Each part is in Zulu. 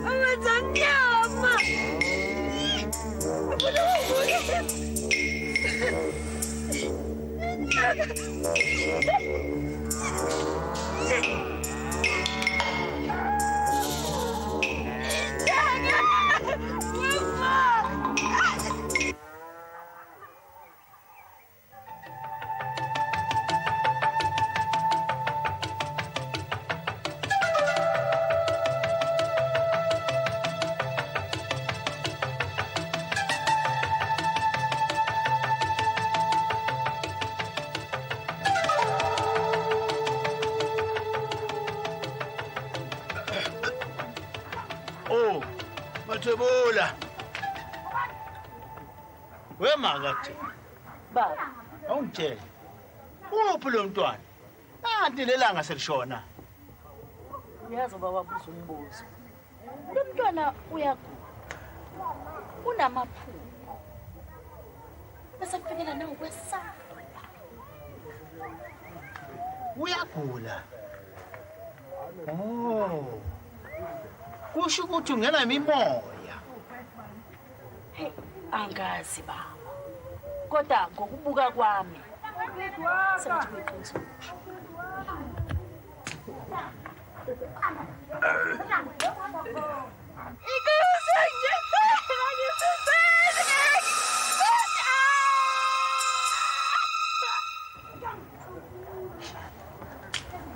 Amazanyama. Oh, Mathebula. Wema kathi. Baba. Awungitshele. Uphi lo mntwana? Kanti lelanga selishona. Uyazi baba buza umbuzo. Lo mntwana uyagula. Unamaphupho. Bese kufikela nangokwesaba. Uyagula. Oh. Kusho ukuthi ungena imimoya. Hey, angazi baba. Kodwa ngokubuka kwami sengathi kuyiqiniso.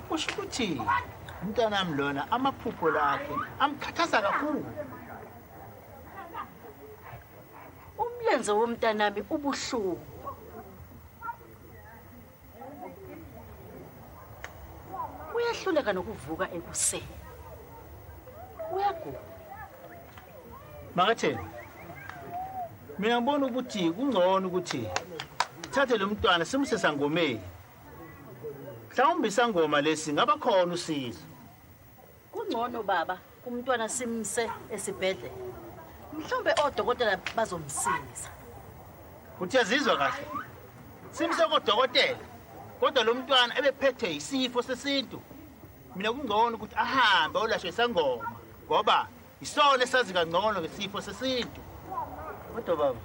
Kusho ukuthi umntanami lona amaphupho lakhe amkhathaza kakhulu. Umlenze womntanami ubuhlungu. Uyahluleka nokuvuka ekuseni. Uyagula. Makatheni. Mina ngibona ukuthi kungcono ukuthi thathe lo mntwana simuse sangomeni. Mhlawumbe isangoma lesi ngaba khona usizo. Kungcono baba umntwana simse esibhedlela. Mhlawumbe odokotela bazomsiza. Uthi yazizwa kahle. Simse kodokotela. Kodwa lo mntwana ebephethe isifo sesintu. Mina kungcono ukuthi ahambe olashwe isangoma ngoba isona esazi kangcono ngesifo sesintu. Kodwa baba,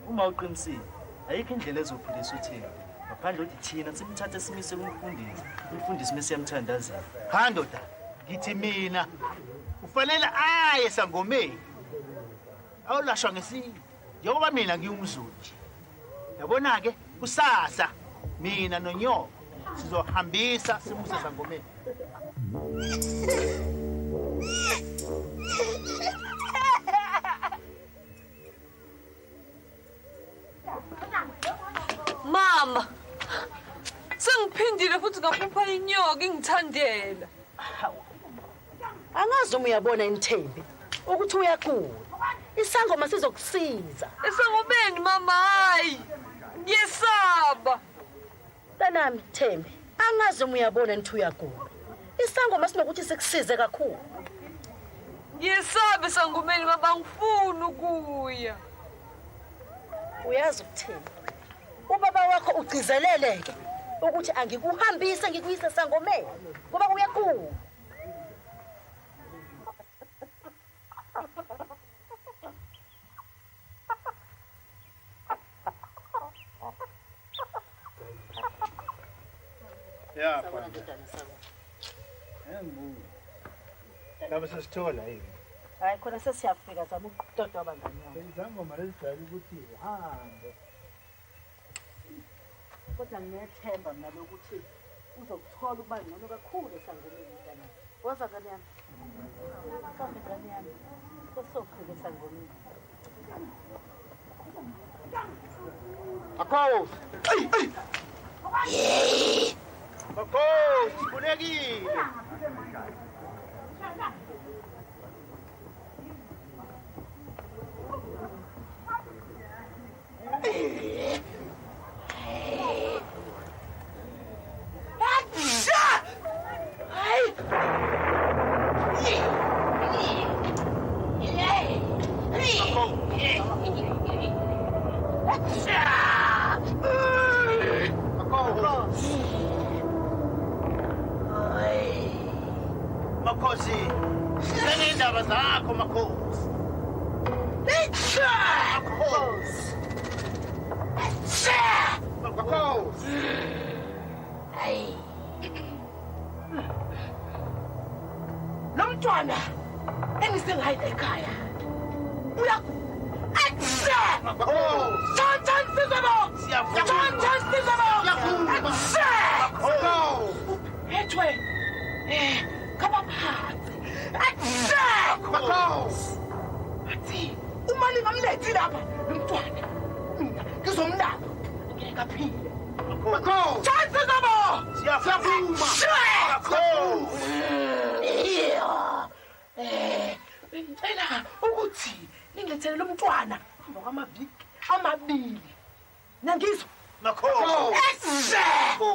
uma uqinisile, ayikho indlela ezophilisa uThembi ngaphandle kokuthi thina simthathe simise kumfundisi, umfundisi mese siyamthandazela. Ha ndoda, ngithi mina ufanele aye sangomeni awulashwa ngesintu njengoba mina ngiwumZulu nje. Yabona-ke kusasa mina nonyoko sizohambisa simuse sangomeni. Mama, sengiphindile futhi ngaphupha inyoka ingithandela. Angazi uma uyabona Inthembi ukuthi uyagula. Isangoma sizokusiza. Esangomeni mama, hayi. Ngiyesaba. Mntanami Thembi, angazi uma uyabona nithi uyagula. Isangoma sinokuthi sikusize kakhulu. Ngiyesaba esangomeni mama, angifuni ukuya. Uyazi ukuthini? Ubaba wakho ugcizeleleke ukuthi angikuhambise ngikuyise esangomeni ngoba uyagula. Ya, Sawubona ndodana, sawubona. Engibuya. Ngabe sesithola yini? Hayi khona sesiyafika zama ukutotoba abangani wami. Izangoma lezijwayele ukuthi zihambe. Kodwa nginethemba mina lokuthi uzokuthola ukuba ngcono kakhulu esangomeni mntanami. Woza ngane yami. Sawubona ngane yami. Sesizofika esangomeni. Makhosi. Ayi, ayi. Makhosi, khulekile. Indaba zakho makhosi. Makhosi. Makhosi. Hayi. Lo mntwana engisengayi ekhaya. Uyagula. Uphethwe kabaphansi. Athi uma ningamlethi lapha lo mntwana mina ngizomlapha ngeke aphile. Siyavuma. Bengicela ukuthi ningilethele lo mntwana emva kwamaviki amabili. Nangizwa? Makhosi.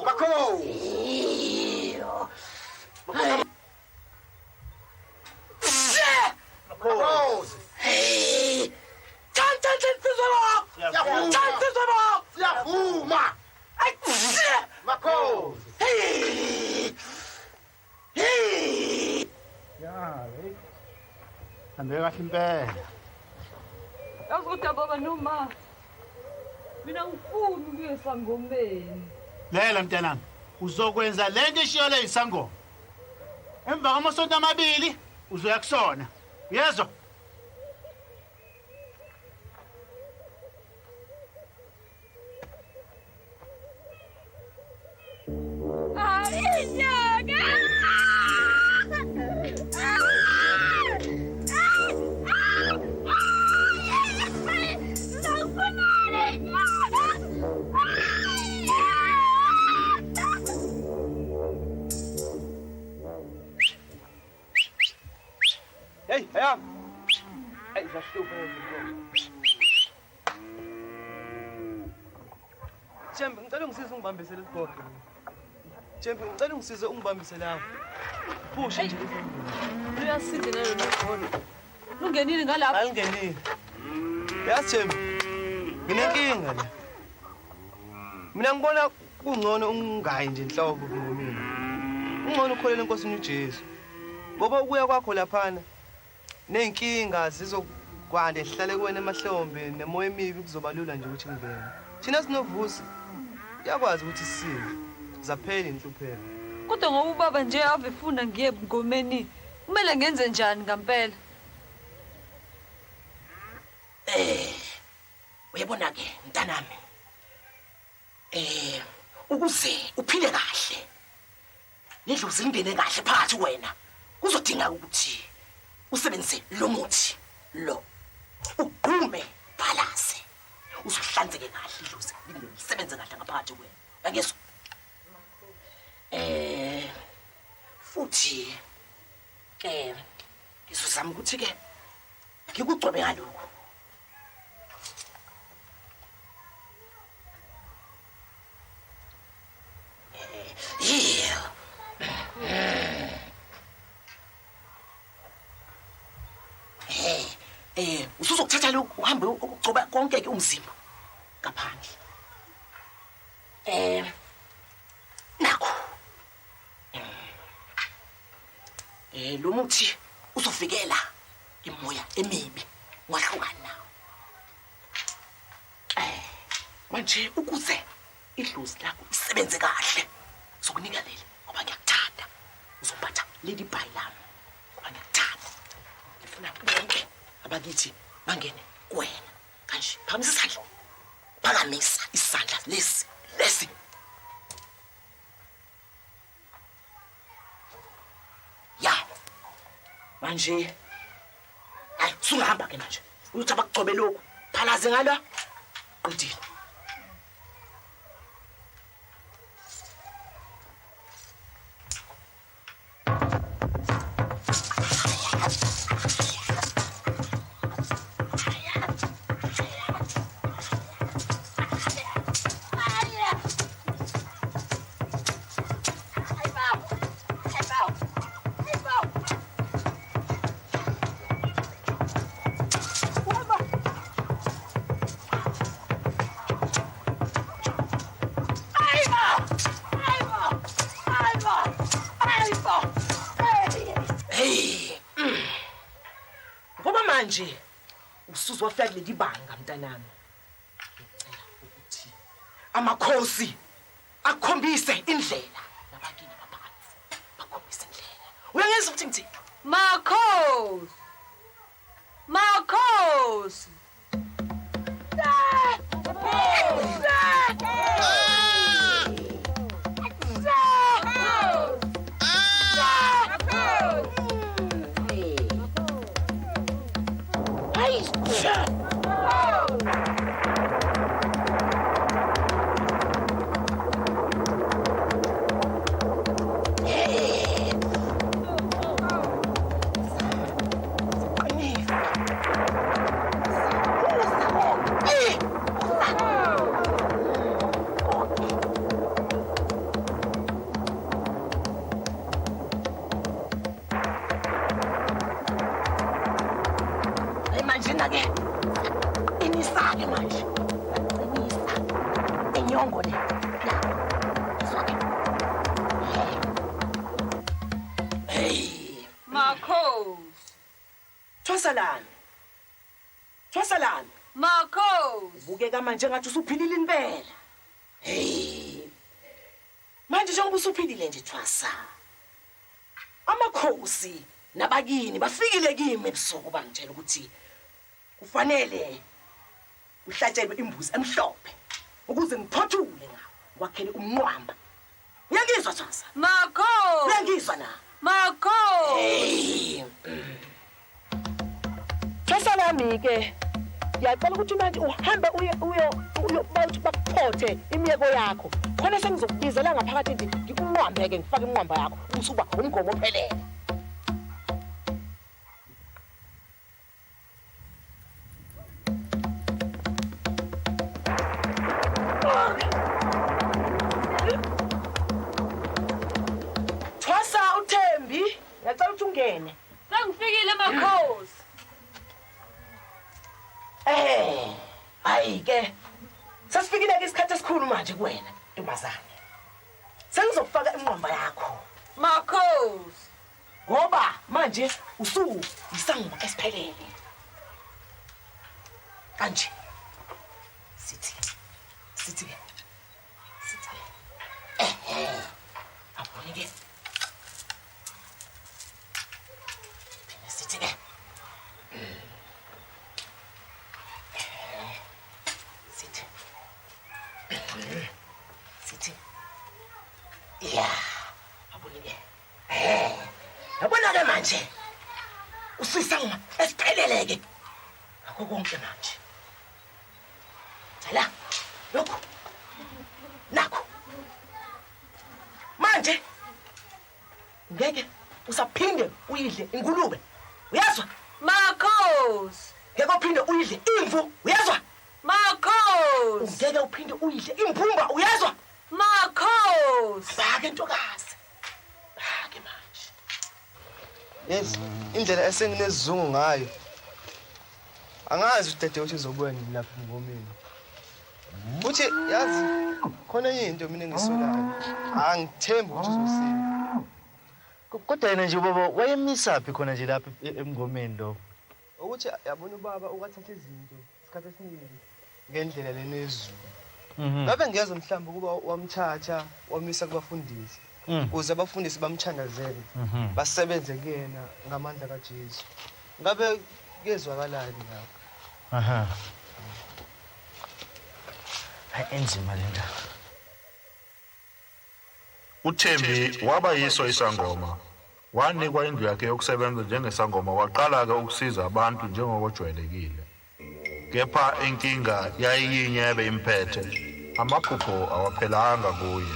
Makhosi. Makhosi. Siyavuma. Makhosi. Ya, hey. Hambe kahle impela. Yazi kodwa baba noma mina ngifuni ukuya esangomeni. Lela mntanami, uzokwenza lento eshiyo le isangoma. Emva kwamasonto amabili uzoya kusona. Uyezwa? Hey, hey. Hey, zahlupha izinkomo. Chembe, ngicela ungisize ungibambise lesigogo. Chembe, ngicela ungisize ungibambise lapho. Phushe nje. Luyasinda nalo logolo. Lungenile ngalapho. Alungenile. Yazi Chembe, nginenkinga la. Mina ngibona kungcono ungayi nje inhloko ngomina. Ungcono ukholele eNkosini uJesu. Ngoba ukuya kwakho laphana ney'nkinga zizokwanda zihlale kuwena emahlombe nemoya emibi kuzoba lula nje ukuthi kungene. Thina sinovusi iyakwazi ukuthi sisinde zaphela inhlupheko. Kodwa ngoba ubaba nje ave efuna ngiye ebungomeni, kumele ngenze njani ngampela? Uyabona ke mntanami, ukuze uphile kahle nedlozi lingene kahle phakathi wena kuzodinga ukuthi usebenzise lo muthi lo ugqume phalaze uzohlanzeke kahle idlozi lisebenze kahle ngaphakathi wena. Uyangizwa? Futhi ke ngizozama ukuthi ke ngikugcobe ngalokho. Usuzokuthatha lokhu uhambe ukugcoba konke ke umzimba ngaphandle. Nakho. Lo muthi uzovikela imoya emibi ungahlukani nawo. Manje ukuze idlozi lakho lisebenze kahle sokunika leli ngoba ngiyakuthanda. Uzophatha leli bhayi lami ngoba ngiyakuthanda. Ngifuna bonke abakithi bangene kuwena. Kanje phakamisa isandla. Phakamisa isandla lesi lesi. Ya. Manje hayi sungahamba ke manje. Uyothi abakugcobe lokhu. Phalaze ngala. Qedile. Manje usuzwafika kuleli banga mntanami. Ngicela ukuthi amakhosi akukhombise indlela nabakini abaphansi bakhombise indlela. Uyangizwa ukuthi ngithini? Makhosi. Makhosi. Thwasalani. Makhosi. Ubukeka manje ngathi usuphilile impela. Hey. Manje njengoba usuphilile nje Thwasa. Amakhosi nabakini bafikile kimi ebusuku bangitshela ukuthi kufanele uhlatshelwe imbuzi emhlophe ukuze ngiphothule ngawo ngwakhele umnqwamba. Uyangizwa Thwasa? Makhosi. Uyangizwa na? Makhosi. Hey. Thwasalami ke ngiyacela ukuthi manje uhambe uye uyo bakuphothe imiyeko yakho. Khona sengizokubizela ngaphakathi nje ngikunqwambe ke ngifake inqwamba yakho usuba umgomo ophelele. Thwasa uThembi, ngiyacela ukuthi ungene. Sengifikile makhosi. Hayi ke. Sesifikile ke isikhathi esikhulu manje kuwena, ntombazane. Sengizokufaka inqwamba yakho. Makhosi. Ngoba manje usu isangoma esiphelele. Kanje. Sithi. Sithi. Sithi. Abone ke. Sithi ke. Sithi. Sithi. Ya. Abone ke. Yabona ke manje. Usisangoma esiphelele ke. Akho konke manje. Cela. Lokho. Nakho. Manje ngeke usaphinde uyidle ingulube. Uyazwa? Makhosi. Ngeke uphinde uyidle imvu, uyazwa? Makhosi. Ngeke uphinde uyidle imphumba, uyazwa? Makhosi. Bake ntokazi. Bake manje. Yes, indlela esenginesizungu ngayo. Angazi udadewethu uzobuya nini lapha engomeni. Uthi yazi khona enye into mina engisolayo. Angithembi ukuthi uzosinda. Kodwa yena nje baba wayemisaphi khona nje lapha emngomeni lo. Ukuthi yabona ubaba ukathatha izinto isikhathi esiningi ngendlela lenezulu. Ngabe ngiyezwa mhlawumbe ukuba wamthatha wamisa kubafundisi. Ukuze abafundisi bamthandazele basebenze kuyena ngamandla kaJesu. Ngabe kuyezwakalani lapho? Aha. Hayi enzima le ndaba. uThembi waba yiso isangoma. Wanikwa indlu yakhe yokusebenza njengesangoma waqala-ke ukusiza abantu njengokujwayelekile. Kepha inkinga yayiyinye ebe imphethe. Amaphupho awaphelanga kuye.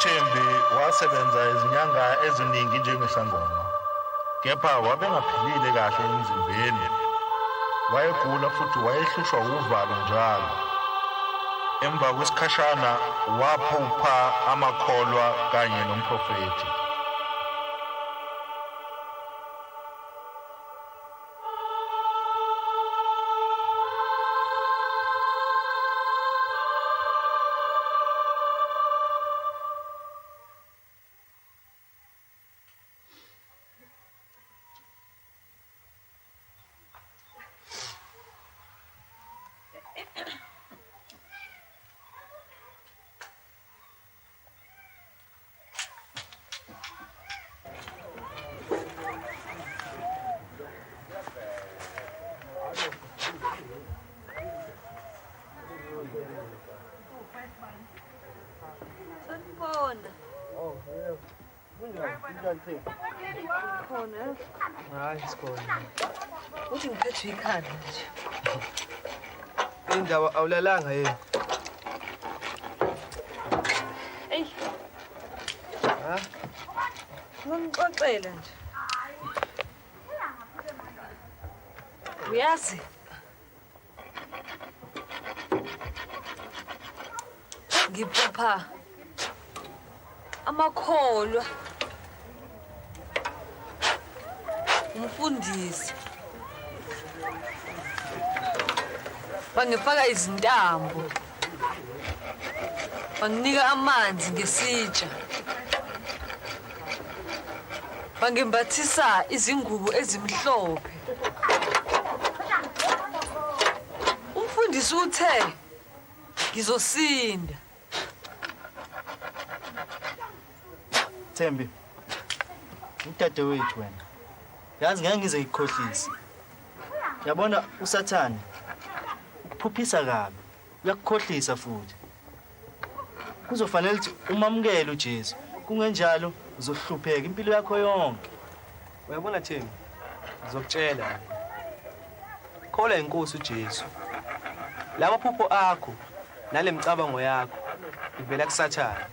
uThembi wasebenza izinyanga eziningi njengesangoma. Kepha wabengaphilile kahle emzimbeni. Wayegula futhi wayehlushwa uvalo njalo. Emva kwesikhashana waphupha amakholwa kanye nomprofethi. Sanibona. Oh, yebo. Kunjani? Kunjani Thembi? Khona. Hayi, sikhona. Uthi ngiphethwe ikhanda nje. Indaba awulalanga yini? Eyi. Ha? Ngixoxele nje. Uyazi? Ngiphupha amakholwa, umfundisi, bangifaka izintambo, banginika amanzi ngesitsha, bangimbathisa izingubo ezimhlophe. Umfundisi uthe ngizosinda. Thembi, udadewethu wena. Yazi ngeke ngize ngikukhohlise. Yabona uSathane ukuphuphisa kabi, uyakukhohlisa futhi. Kuzofanele ukuthi umamukele uJesu. Kungenjalo uzohlupheka impilo yakho yonke. Uyabona Thembi, ngizokutshela. Kholwa inkosi uJesu. Lamaphupho akho nalemicabango yakho ivela kuSathane.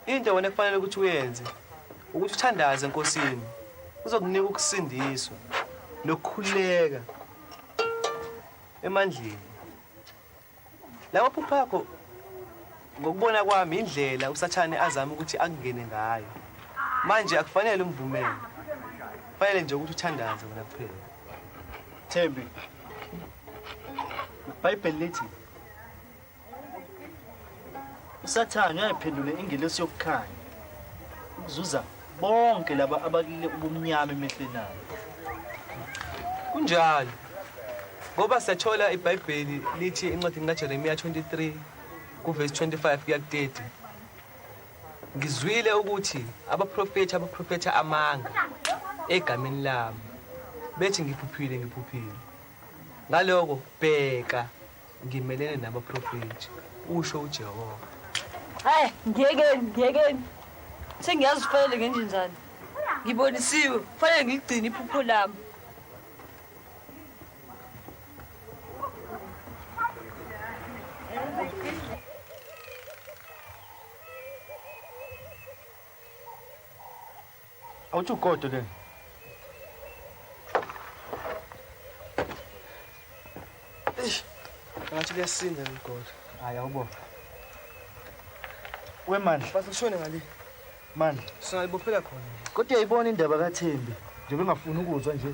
Into wena kufanele ukuthi uyenze ukuthi uthandaze eNkosini, uzokunika ukusindiswa nokukhululeka emandleni. Lamaphupho akho ngokubona kwami indlela uSathane azama ukuthi akungene ngayo. Manje akufanele umvumele. Kufanele nje ukuthi uthandaze wena kuphela. Thembi, iBhayibheli lithi uSathane uyayiphendula ingelosi yokukhanya ukuzuza bonke laba abakile ubumnyama emehlweni abo. Kunjalo. Ngoba siyathola iBhayibheli lithi encwadini kaJeremiya 23 kuvesi 25 kuya ku-30. Ngizwile ukuthi abaprofethi abaprofetha amanga egameni lami bethi ngiphuphile ngiphuphile. Ngaloko bheka ngimelene nabaprofethi, usho uJehova. Hayi, ngiyekeni, ngiyekeni. Sengiyazi kufanele ngenje njani. Ngibonisiwe, kufanele ngigcine iphupho lami. Awuthi ugodo le. Eish, ngathi kuyasinda lo mgodo. Hayi awubona. We Mandla, Base kushone ngale. Mandla. Singalibophela khona. Kodwa uyayibona indaba kaThembi, njengoba engafuni ukuzwa nje.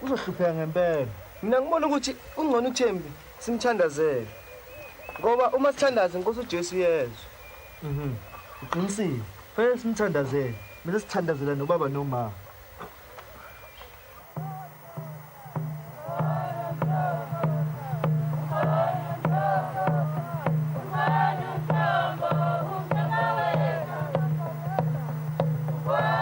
Uzohlupheka ngempela. Mina ngibona ukuthi ungcono uThembi simthandazele. Ngoba uma sithandaza inkosi uJesu uyezwa. Uqinisile. Fanele simthandazele. Mina sithandazela nobaba nomama. Bye.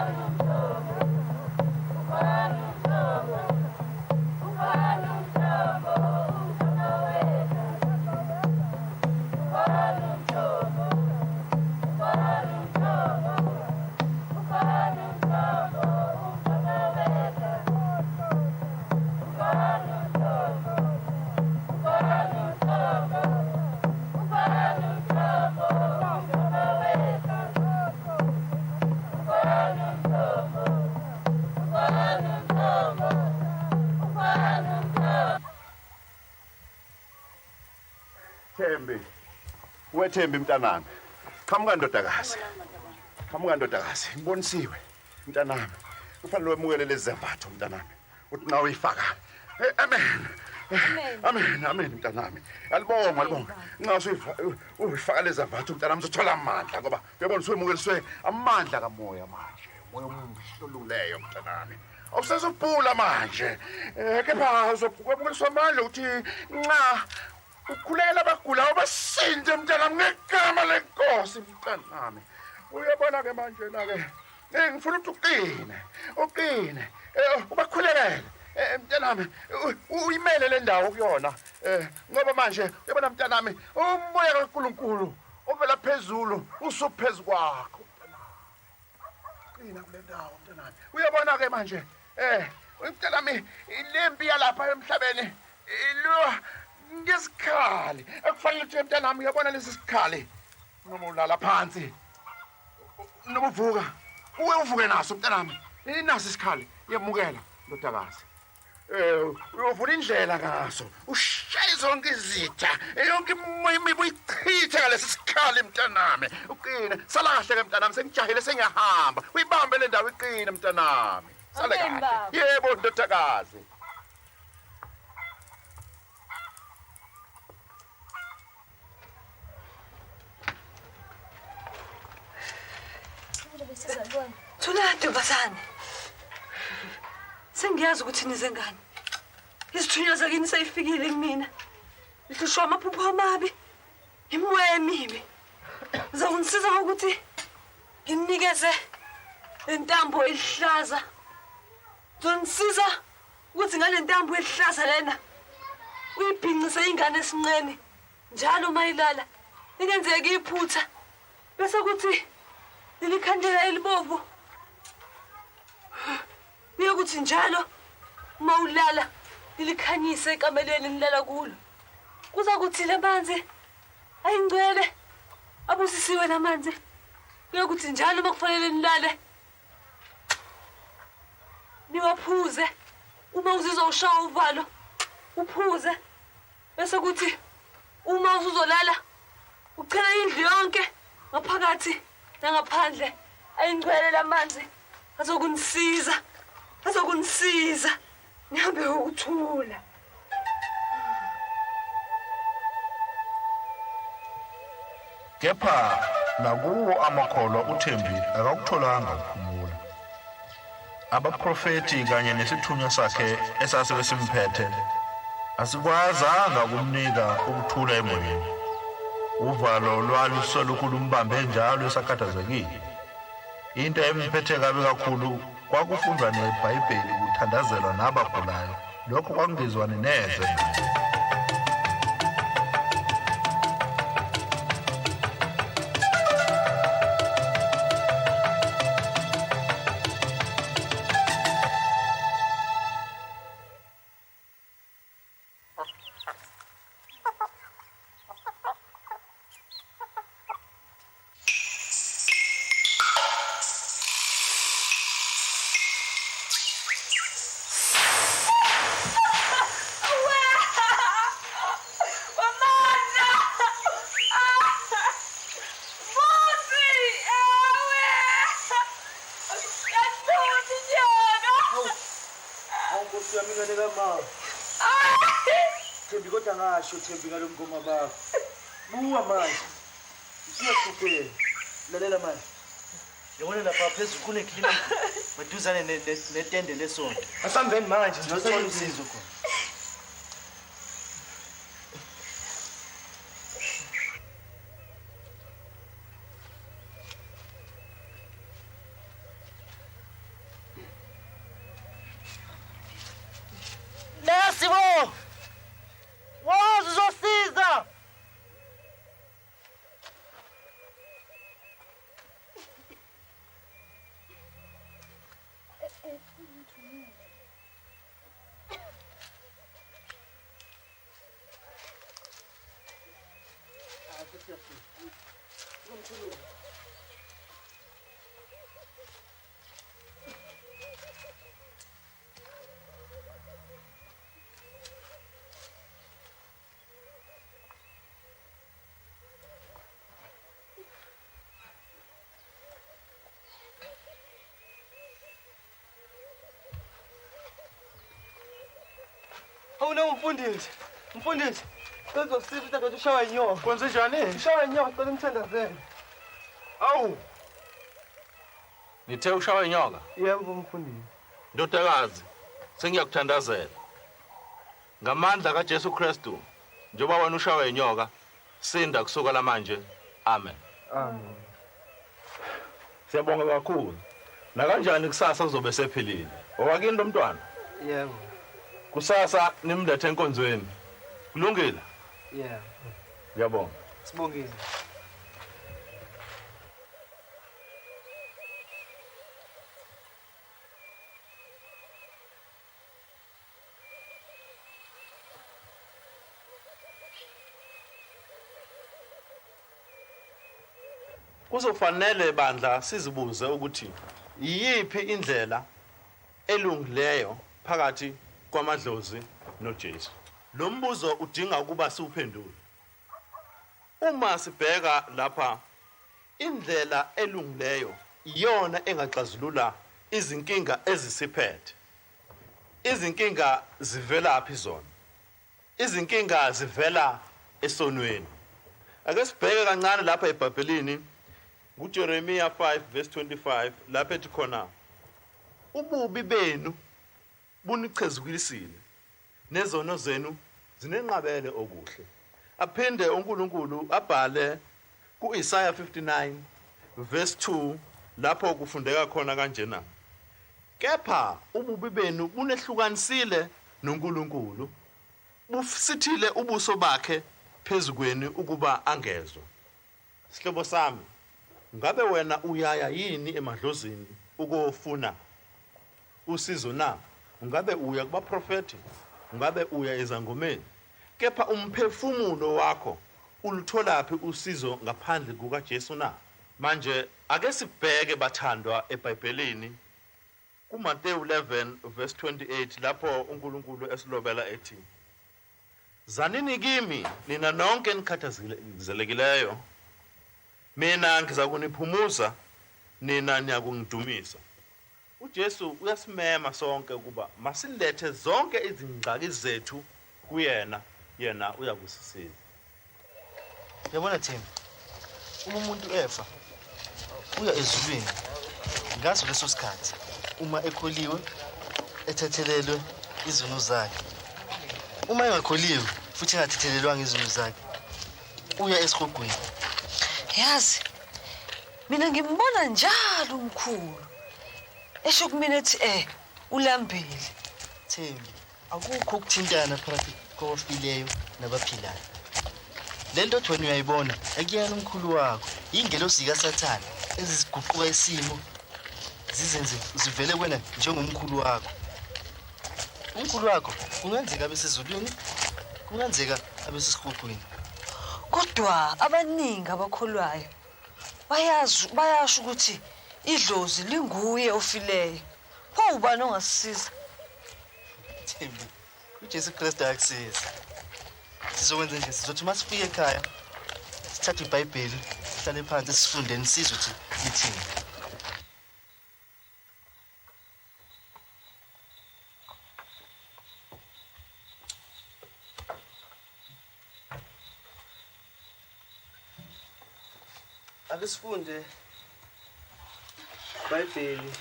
Thembi. Wethembi mntanami. Qhamuka ndodakazi. Qhamuka ndodakazi. Ngibonisiwe mntanami. Kufanele wemukele lezi zembatho mntanami. Uthi nawe uyifaka. Amen. Amen, amen mntanami. Alibonga, alibonga. Nxa uyifaka lezi zembatho mntanami uzothola amandla ngoba uyabona usuwemukeliswe amandla kamoya manje. Moya omuhle olungileyo mntanami. Awusezobhula manje. Kepha uzokwemukeliswa amandla uthi nxa ukhulekela abagulayo basinde mntanami ngegama lenkosi mntanami. Uyabona ke manje na ke ngifuna ukuthi uqine, uqine, ubakhulekele mntanami, uyimele le ndawo kuyona ngoba manje uyabona mntanami umoya kaNkulunkulu ovela phezulu usuphezu kwakho mntanami. Qina kule ndawo mntanami. Uyabona ke manje mntanami lempi yalapha emhlabeni ilwa ngesikhali ekufanele ukuthi mntanami uyabona lesi sikhali noma ulala phansi noma uvuka uwe uvuke naso mntanami, inaso isikhali yemukela ndodakazi. Uyovula indlela ngaso ushaye zonke izitha yonke imoya imibi uyichithe ngalesi sikhali mntanami. Uqine, sala kahle ke mntanami, sengijahile sengiyahamba. Uyibambe le ndawo iqine mntanami, sale kahle. Yebo ndodakazi. Thula ntombazane. Sengiyazi ukuthi nize ngani. Izithunywa zakini seyifikile kumina. Ngihlushwa amaphupho amabi, imimoya emibi. Ngizakungisiza ngokuthi nginikeze intambo eluhlaza. Ngizonisiza ukuthi ngale ntambo eluhlaza lena uyibhincise ingane esinqeni njalo uma ilala ingenzeki iphutha bese kuthi leli khandlela elibovu kuyokuthi njalo uma ulala lilikhanyise ekamelweni nilala kulo. Kuza kuthi le manzi ayingcwele abusisiwe lamanzi kuyokuthi njalo uma kufanele nilale niwaphuze. Uma uzizwa ushaya uvalo uphuze, bese kuthi uma usuzolala uchele indlu yonke ngaphakathi nangaphandle. Ayingcwele lamanzi azokunisiza, azokunisiza nihambe ukuthula. Kepha nakuwo amakholwa uThembi akakutholanga ukuphumula. Abaprofethi kanye nesithunywa sakhe esasibe simphethe asikwazanga ukumnika ukuthula emoyeni. Uvalo lwalusolokhu lumbambe njalo esakhathazekile. Into emphethe kabi kakhulu kwakufundwa neBhayibheli kuthandazelwa nabagulayo. Lokho kwakungezwani neze naye. Thembi kodwa ngasho Thembi ngalo mngoma bakho. Buka manje. Usiyahlupheka. Lalela manje. Yabona lapha phezulu kuneklinikhi maduzane netende lesonto. Asihambeni manje sizothola usizo khona. Nesi bo! Woza uzosiza! Awuna umfundisi. Mfundisi, cela uzosiza udadewethu ushawa inyoka. Kwenze njani? Ushawa inyoka, cela umthandazele. Awu. Nithe ushawa inyoka? Yebo mfundisi. Ndodakazi, sengiyakuthandazela. Ngamandla kaJesu Kristu, njengoba wena ushawa inyoka, sinda kusuka lamanje. Amen. Amen. Siyabonga kakhulu. Nakanjani kusasa uzobe sephilile. Owakini lo mntwana? Yebo. Kusasa nimlethe enkonzweni. Kulungile? Yebo. Ngiyabonga. Sibongile. Kuzofanele bandla sizibuze ukuthi iyiphi indlela elungileyo phakathi kwamadlozi noJesu. Lo mbuzo udinga ukuba siwuphendule. Uma sibheka lapha, indlela elungileyo iyona engaxazulula izinkinga ezisiphethe. Izinkinga zivelaphi zona? Izinkinga zivela esonweni. Ake sibheke kancane lapha eBhayibhelini kuJeremiya 5 verse 25 lapha ethi khona ububi benu bunichezukilisile nezono zenu zinenqabele okuhle. Aphinde uNkulunkulu abhale kuIsaya 59 verse 2 lapho kufundeka khona kanjena: kepha ububi benu bunehlukanisile noNkulunkulu, busithile ubuso bakhe phezu kwenu ukuba angezwa. Sihlobo sami, ngabe wena uyaya yini emadlozini ukofuna usizo na? Ngabe uya kubaprofeti? Ngabe uya ezangomeni? Kepha umphefumulo wakho ulutholaphi usizo ngaphandle kukaJesu na? Manje ake sibheke bathandwa eBhayibhelini kuMateyu 11 verse 28 lapho uNkulunkulu esilobela ethi: Zanini kimi nina nonke enikhathazekile, mina ngizakuniphumuza, nina niyakungidumisa. uJesu uyasimema sonke ukuba masilethe zonke izingxaki zethu kuyena, yena uyakusisiza. Yabona Thembi, uma umuntu efa uya ezulwini ngaso leso sikhathi uma ekholiwe ethethelelwe izono zakhe. Uma engakholiwe futhi engathethelelwanga izono zakhe uya esihogweni. Yazi, mina ngimbona njalo umkhulu esho kumina ethi ulambile. Thembi, akukho ukuthintana phakathi kwabafileyo nabaphilayo. Le nto othi wena uyayibona akuyena umkhulu wakho, yingelosi kaSathane eziguquka isimo zizenze zivele kuwena njengomkhulu wakho. Umkhulu wakho kungenzeka abe sezulwini, kungenzeka abe sesihogweni. Kodwa abaningi abakholwayo bayasho ukuthi idlozi linguye ofileyo. Pho ubani ongasisiza? Thembi, uJesu Kristu ayakusiza. Sizokwenza nje, sizothi uma sifika ekhaya sithathe iBhayibheli, sihlale phansi sifundeni sizwe ukuthi lithini. Ake sifunde iBhayibheli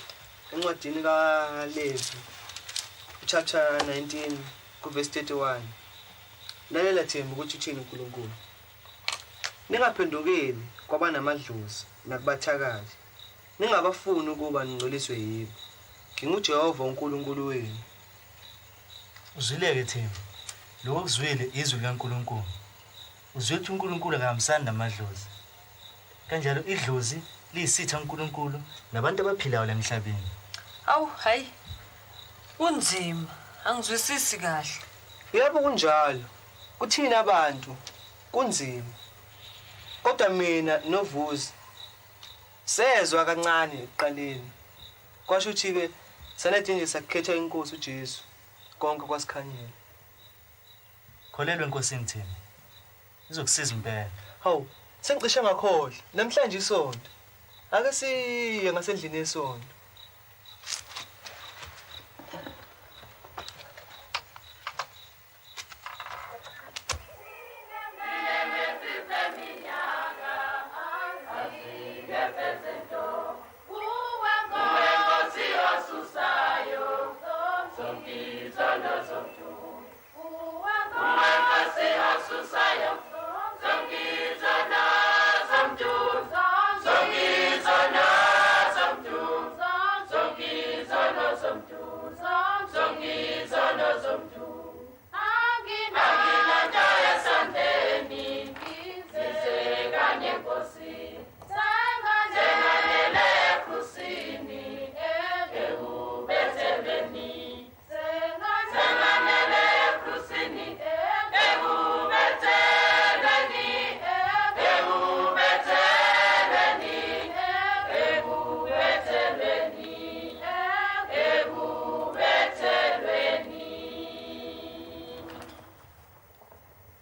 encwadini kaLevi chapter 19 kuverse 31. Lalela Thembi ukuthi uthini uNkulunkulu. Ningaphendukeli kwabanamadlozi nakubathakathi, ningabafuni ukuba ningcoliswe yibo. NginguJehova uNkulunkulu wenu. Uzwile-ke Thembi, lokho okuzwile izwi likaNkulunkulu. Uzwile ukuthi uNkulunkulu akahambisani namadlozi. Kanjalo idlozi liyisitha uNkulunkulu nabantu abaphilayo la emhlabeni. Awu hayi, kunzima, angizwisisi kahle. Yebo kunjalo, kuthina abantu kunzima. Kodwa mina noVusi sezwa kancane ekuqaleni. Kwasho ukuthi-ke sanethi nje sakukhetha inkosi uJesu, konke kwasikhanyela. Kholelwa enkosini Thembi, izokusiza impela. Hawu, sengicishe ngakhohlwa, namhlanje isonto. Ake siye ngasendlini yesonto.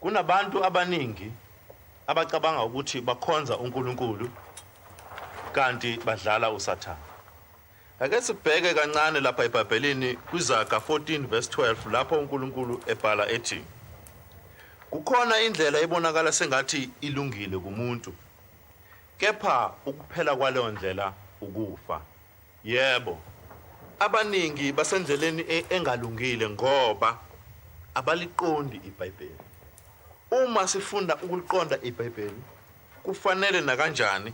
Kunabantu abaningi abacabanga ukuthi bakhonza uNkulunkulu kanti badlala uSathane. Ake sibheke kancane lapha eBhayibhelini kwiZaga 14 verse 12 lapho uNkulunkulu ebhala ethi Kukhona indlela ebonakala sengathi ilungile kumuntu kepha ukuphela kwaleyo ndlela ukufa. Yebo, abaningi basendleleni engalungile ngoba abaliqondi iBhayibheli. Uma sifunda ukuliqonda iBhayibheli, kufanele nakanjani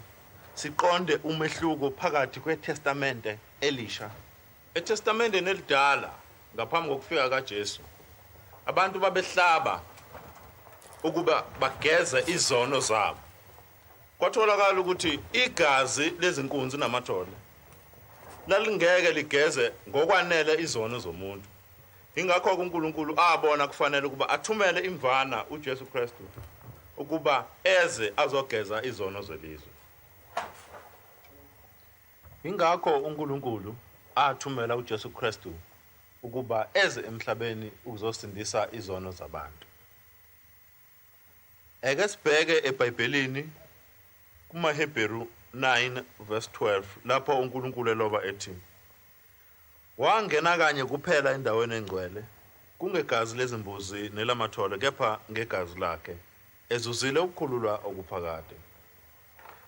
siqonde umehluko phakathi kweTestamente Elisha. ETestamenteni Elidala, ngaphambi kokufika kaJesu, abantu babehlaba ukuba bageze izono zabo. Kwatholakala ukuthi igazi lezinkunzi namathole lalingeke ligeze ngokwanele izono zomuntu. Ingakho-ke uNkulunkulu abona kufanele ukuba athumele imvana uJesu Kristu ukuba eze azogeza izono zelizwe. Ingakho uNkulunkulu athumela uJesu Kristu ukuba eze emhlabeni ukuzosindisa izono zabantu. Eke sibheke eBhayibhelini kumaHebheru 9 verse 12 lapho uNkulunkulu eloba ethi Wangena kanye kuphela endaweni engcwele, kungegazi lezimbuzi nelamathole kepha ngegazi lakhe, ezuzile ukukhululwa okuphakade.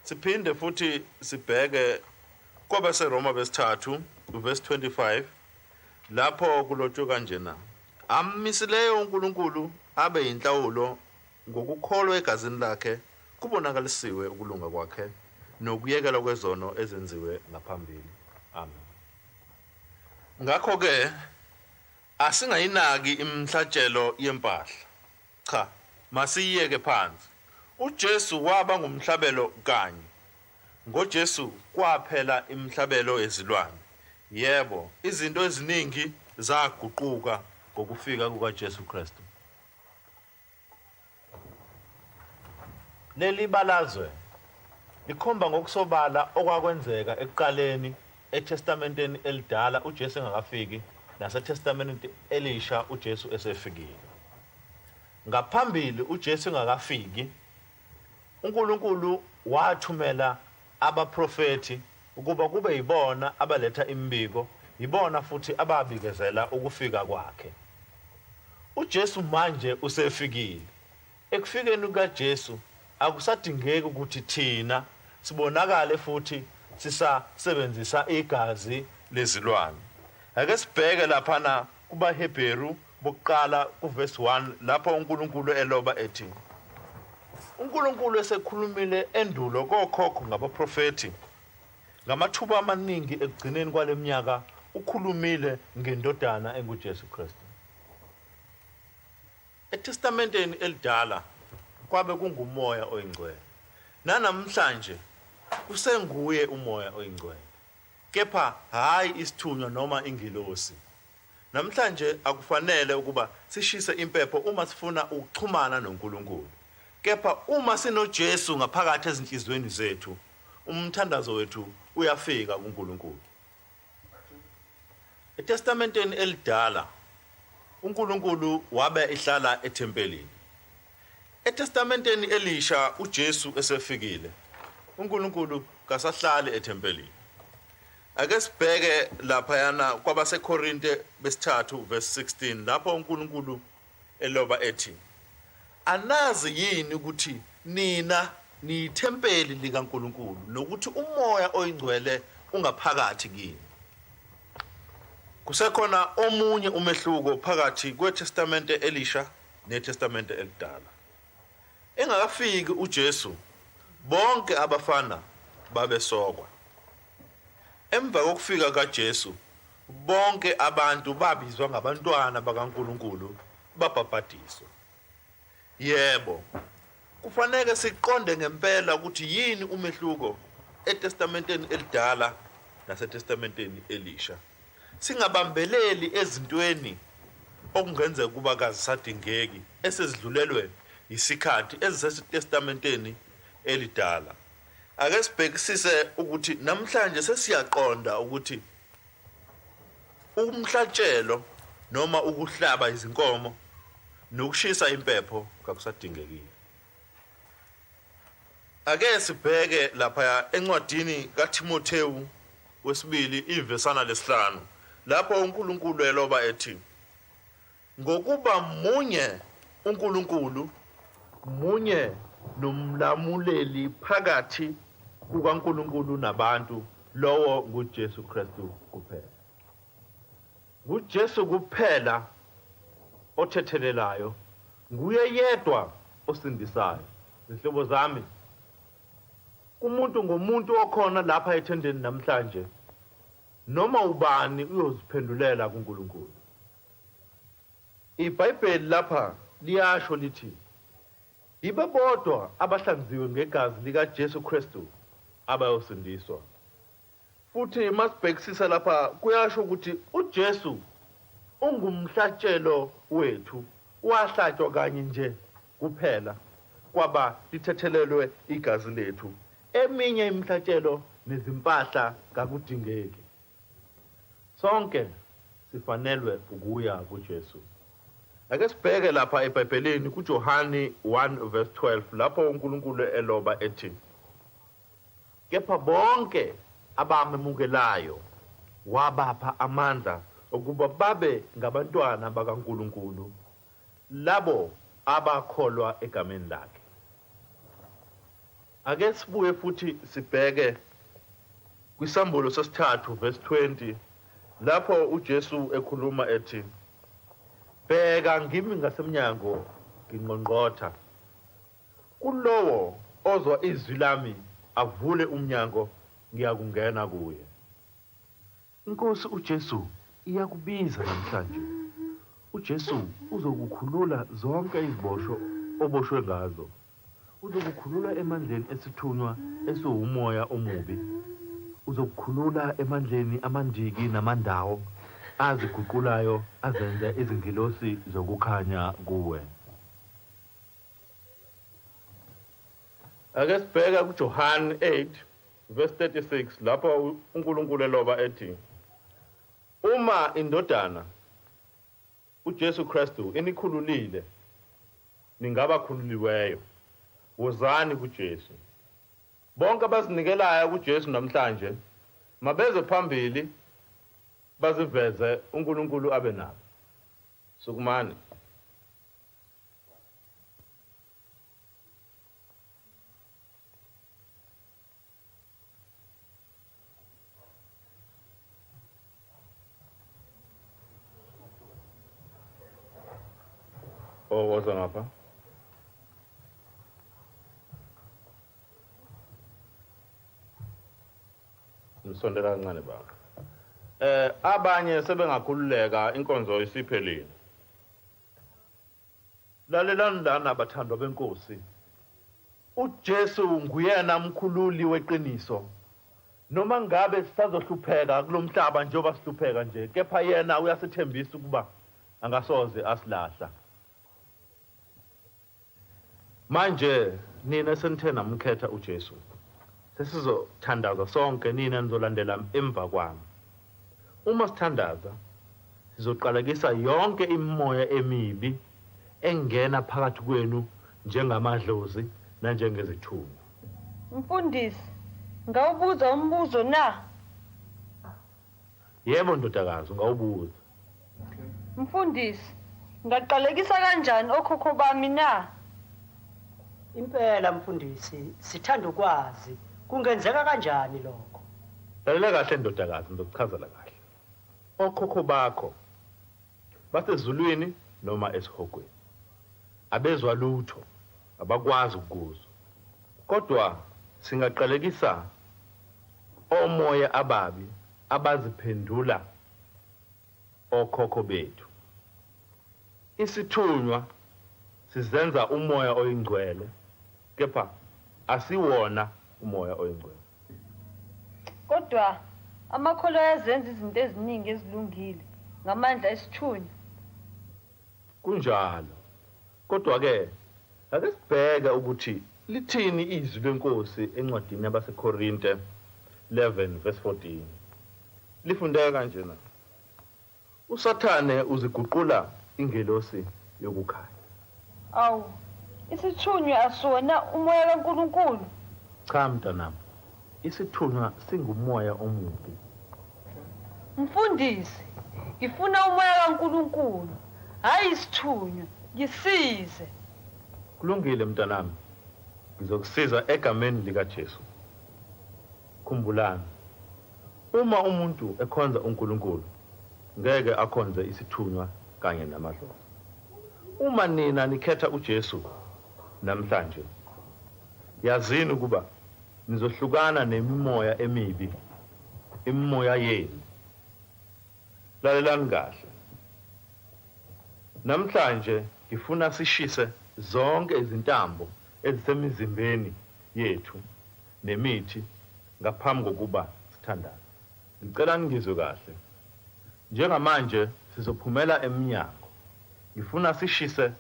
Siphinde futhi sibheke kwabaseRoma besithathu verse 25 lapho kulotshwe kanjena Ammisileyo uNkulunkulu abe yinhlawulo ngokukholwa egazini lakhe kubonakalisiwe ukulunga kwakhe nokuyekelwa kwezono ezenziwe ngaphambili. Amen. Ngakho-ke asingayinaki imihlatshelo yempahla. Cha, masiyiyeke phansi. UJesu waba ngumhlabelo kanye. NgoJesu kwaphela imihlabelo yezilwane. Yebo, izinto eziningi zaguquka ngokufika kukaJesu Kristu. Leli balazwe likhomba ngokusobala okwakwenzeka ekuqaleni eTestamenteni Elidala uJesu engakafiki naseTestamenteni Elisha uJesu esefikile. Ngaphambili uJesu engakafiki, uNkulunkulu wathumela abaprofethi ukuba kube yibona abaletha imibiko, yibona futhi ababikezela ukufika kwakhe. UJesu manje usefikile. Ekufikeni kukaJesu akusadingeki ukuthi thina sibonakale futhi sisasebenzisa igazi lezilwane. Ake sibheke laphana kubaHebheru bokuqala kuvesi 1 lapho uNkulunkulu eloba ethi uNkulunkulu esekhulumile endulo kokhokho ngabaprofethi ngamathuba amaningi ekugcineni kwaleminyaka ukhulumile ngendodana enguJesu Kristu. ETestamenteni Elidala kwabe kunguMoya oyiNgcwele. Nanamhlanje kusenguye uMoya oyiNgcwele. Kepha hhayi isithunywa noma ingilosi. Namhlanje akufanele ukuba sishise impepho uma sifuna ukuxhumana noNkulunkulu. Kepha uma sinoJesu ngaphakathi ezinhliziyweni zethu, umthandazo wethu uyafika kuNkulunkulu. ETestamenteni Elidala, uNkulunkulu wabe ehlala ethempelini. ETestamenteni Elisha uJesu esefikile, uNkulunkulu kasahlali ethempelini. Ake sibheke laphayana kwabaseKorinte besithathu verse 16 lapho uNkulunkulu eloba ethi Anazi yini ukuthi nina niyithempeli likaNkulunkulu nokuthi uMoya oyiNgcwele ungaphakathi kini? Kusekhona omunye umehluko phakathi kweTestamente Elisha neTestamente Elidala. Engakafiki uJesu, bonke abafana babesokwa. Emva kokufika kaJesu, bonke abantu babizwa ngabantwana bakaNkulunkulu babhabhadiswa. Yebo, kufanele siqonde ngempela ukuthi yini umehluko eTestamenteni Elidala naseTestamenteni Elisha. Singabambeleli ezintweni okungenzeka ukuba kazisadingeki esezidlulelwe yisikhathi eziseTestamenteni Elidala. Ake sibhekisise ukuthi namhlanje sesiyaqonda ukuthi umhlatshelo noma ukuhlaba izinkomo Nokushisa impepho kakusadingekile. Ake sibheke lapha encwadini kaThimothewu wesibili ivesana lesihlanu lapho uNkulunkulu eloba ethi ngokuba munye uNkulunkulu munye nomlamuleli phakathi kukaNkulunkulu nabantu lowo nguJesu Kristu kuphela. NguJesu kuphela othethelelayo, nguye yedwa osindisayo. Zihlobo zami, kumuntu ngomuntu okhona lapha ethendeni namhlanje, noma ubani uyoziphendulela kuNkulunkulu. IBhayibheli lapha liyasho lithi yibo bodwa abahlanziwe ngegazi likaJesu Kristu abayosindiswa. Futhi masibhekisisa lapha kuyasho ukuthi uJesu ungumhlatshelo wethu, wahlatshwa kanye nje kuphela kwaba lithethelelwe igazi lethu. Eminye imihlatshelo nezimpahla kakudingeki. Sonke sifanelwe ukuya kuJesu. Ake sibheke lapha eBhayibhelini kuJohani 1 verse 12 lapho uNkulunkulu eloba ethi kepha bonke abamemukelayo wabapha amandla ukuba babe ngabantwana bakaNkulunkulu labo abakholwa egameni lakhe. Ake sibuye futhi sibheke kwisambulo sesithathu verse 20 lapho uJesu ekhuluma ethi bheka ngimi ngasemnyango ngingqongqotha kulowo ozwa izwi lami avule umnyango ngiyakungena kuye. Inkosi uJesu iyakubiza namhlanje. uJesu uzokukhulula zonke izibosho oboshwe ngazo. Uzokukhulula emandleni esithunywa esiwumoya omubi. Uzokukhulula emandleni amandiki namandawo aziguqulayo azenze izingilosi zokukhanya kuwe. Ake sibheke kuJohane 8 verse 36 lapho uNkulunkulu eloba ethi uma indodana uJesu Kristu inikhululile ningabakhululiweyo, wozani kuJesu. Bonke abazinikelayo kuJesu namhlanje mabeze phambili baziveze uNkulunkulu abe nabo. Sukumani. Oh, woza ngapha. Ngisondela kancane baba. Abanye sebengakhululeka inkonzo isiphelile. Lalelani lana bathandwa benkosi. uJesu nguyena mkhululi weqiniso. Noma ngabe sisazohlupheka kulomhlaba njengoba sihlupheka nje, kepha yena uyasithembisa ukuba angasoze asilahla. Manje nina senithe namkhetha uJesu, sesizothandaza sonke, nina nizolandela emva kwami. Uma sithandaza sizoqalekisa yonke imimoya emibi engena phakathi kwenu njengamadlozi nanjengezithunywa. Mfundisi, ngawubuza umbuzo na? Yebo ndodakazi, ungawubuza. Mfundisi, ngaqalekisa kanjani okhokho bami na? Impela mfundisi, sithanda ukwazi kungenzeka kanjani lokho? Lalela kahle ndodakazi, ngizokuchazela kahle. Okhokho bakho basezulwini noma esihogweni. Abezwa lutho, abakwazi ukuzwa. Kodwa singaqalekisa omoya ababi abaziphendula okhokho bethu. Isithunywa sizenza umoya oyingcwele, kepha asiwona umoya oyingcwele. Kodwa amakholwa ayazenza izinto eziningi ezilungile ngamandla esithunywa. Kunjalo. Kodwa ke ake sibheke ukuthi lithini izwi lenkosi encwadini yabaseKorinte 11 verse 14. Lifundeka kanjena. uSathane uziguqula ingelosi yokukhanya. Awu, isithunywa asona umoya kaNkulunkulu? Cha mntanami, isithunywa singumoya omubi. Mfundisi, ngifuna umoya kaNkulunkulu, hhayi isithunywa. Ngisize. Kulungile mntanami, ngizokusiza egameni likaJesu. Khumbulani, uma umuntu ekhonza uNkulunkulu, ngeke akhonze isithunywa kanye namadlozi. Uma nina nikhetha uJesu namhlanje, yazini ukuba nizohlukana nemimoya emibi, imimoya yenu. Lalelani kahle. Namhlanje ngifuna sishise zonke izintambo ezisemizimbeni yethu nemithi ngaphambi kokuba sithandane. Ngicela ningizwe kahle. Njengamanje sizophumela emnyango. Ngifuna sishise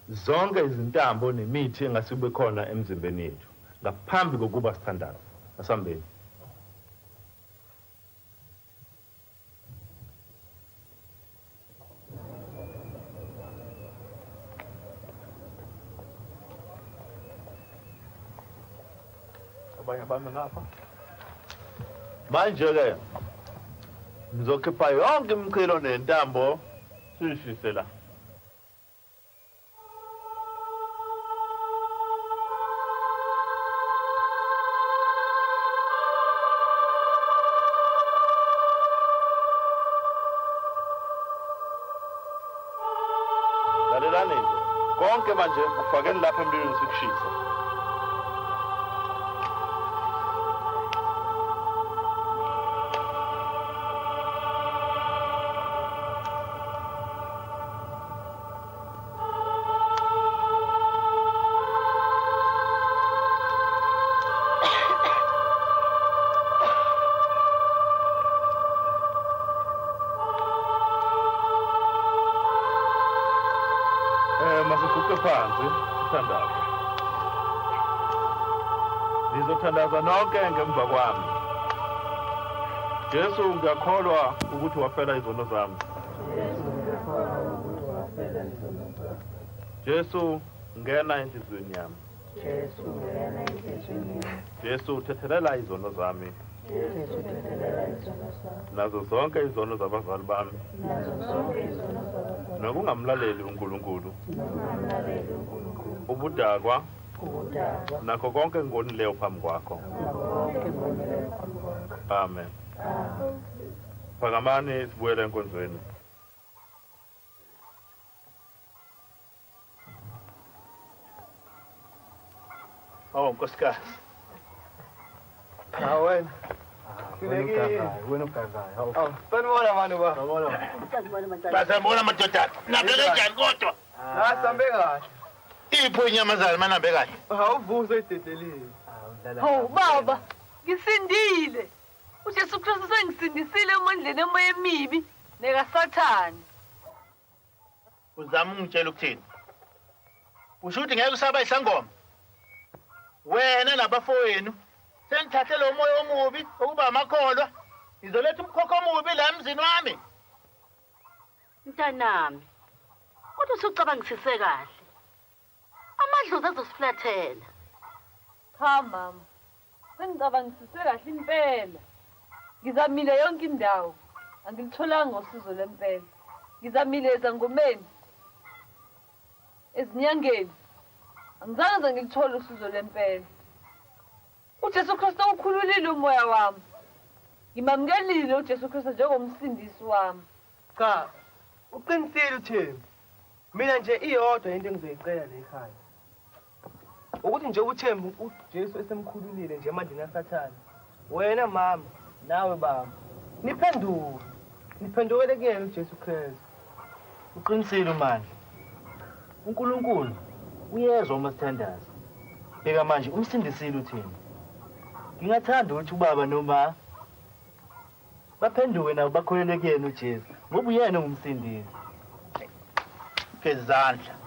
zonke izintambo nemithi engasibe khona emzimbeni yethu ngaphambi kokuba sithandane. Asambeni. Abanye bami ngapha. Manje ke ngizokhipha yonke imichilo nentambo siyishise la. Lalelani nje. Konke manje kufakeni lapha emlilweni sikushisa. Eh masiguqe phansi sithandaze. Nizothandaza nonke ngemva kwami. Jesu ngiyakholwa ukuthi wafela izono zami. Jesu ngena enhliziyweni yami. Jesu ngena enhliziyweni yami. Jesu thethelela izono zami. Jesu thethelela izono zami. Nazo zonke izono zabazali bami. Nazo zonke izono zabazali. Nokungamlaleli uNkulunkulu. Nokungamlaleli uNkulunkulu. Ubudakwa. Ubudakwa. Nakho konke engikonileyo phambi kwakho. Nakho konke engikonileyo phambi kwakho. Amen. Amen. Phakamani sibuyele enkonzweni. Oh nkosikazi. Hawu wena. Hlulekile. Wena ogazayo. Hawu. Awu, sanibona mani ba. Sanibona. Basambona madoda. Nambe kanjani kodwa? Ha, sambe kahle. Ipho inyamazana manambe kahle. Awuvuze idedelile. Hawu baba, ngisindile. UJesu Kristu sengisindisile emandleni emoya emibi nekaSathane. Uzama ungitshela ukuthini? Usho ukuthi ngeke usaba isangoma? Wena nabafowenu senithathe lo moya omubi ukuba amakholwa. Ngizoletha umkhokho omubi la emzini wami. Mntanami, kodwa usucabangisise kahle. Amadlozi azosiflathela. Cha mama, sengicabangisise kahle impela. Ngizamile yonke indawo, angilitholanga usizo lwempela. Ngizamile ezangomeni, ezinyangeni, angizange nze ngilithole usizo lwempela. UJesu Kristu ukhululile umoya wami. Ngimamukelile uJesu Kristu njengomsindisi wami. Cha, uqinisile uThembi. Mina nje iyodwa into engizoyicela la ekhaya. Ukuthi nje uThembi uJesu esemkhululile nje emandleni kaSathane. Wena mama, nawe baba, niphenduke. Niphendukele kuyena uJesu Kristu. Uqinisile uMandla. uNkulunkulu uyezwa uma sithandaza. Bheka manje umsindisile uThembi. Ngingathanda ukuthi ubaba noma baphenduke nabo bakholelwe kuyena uJesu ngoba uyena ongumsindisi. Gezandla.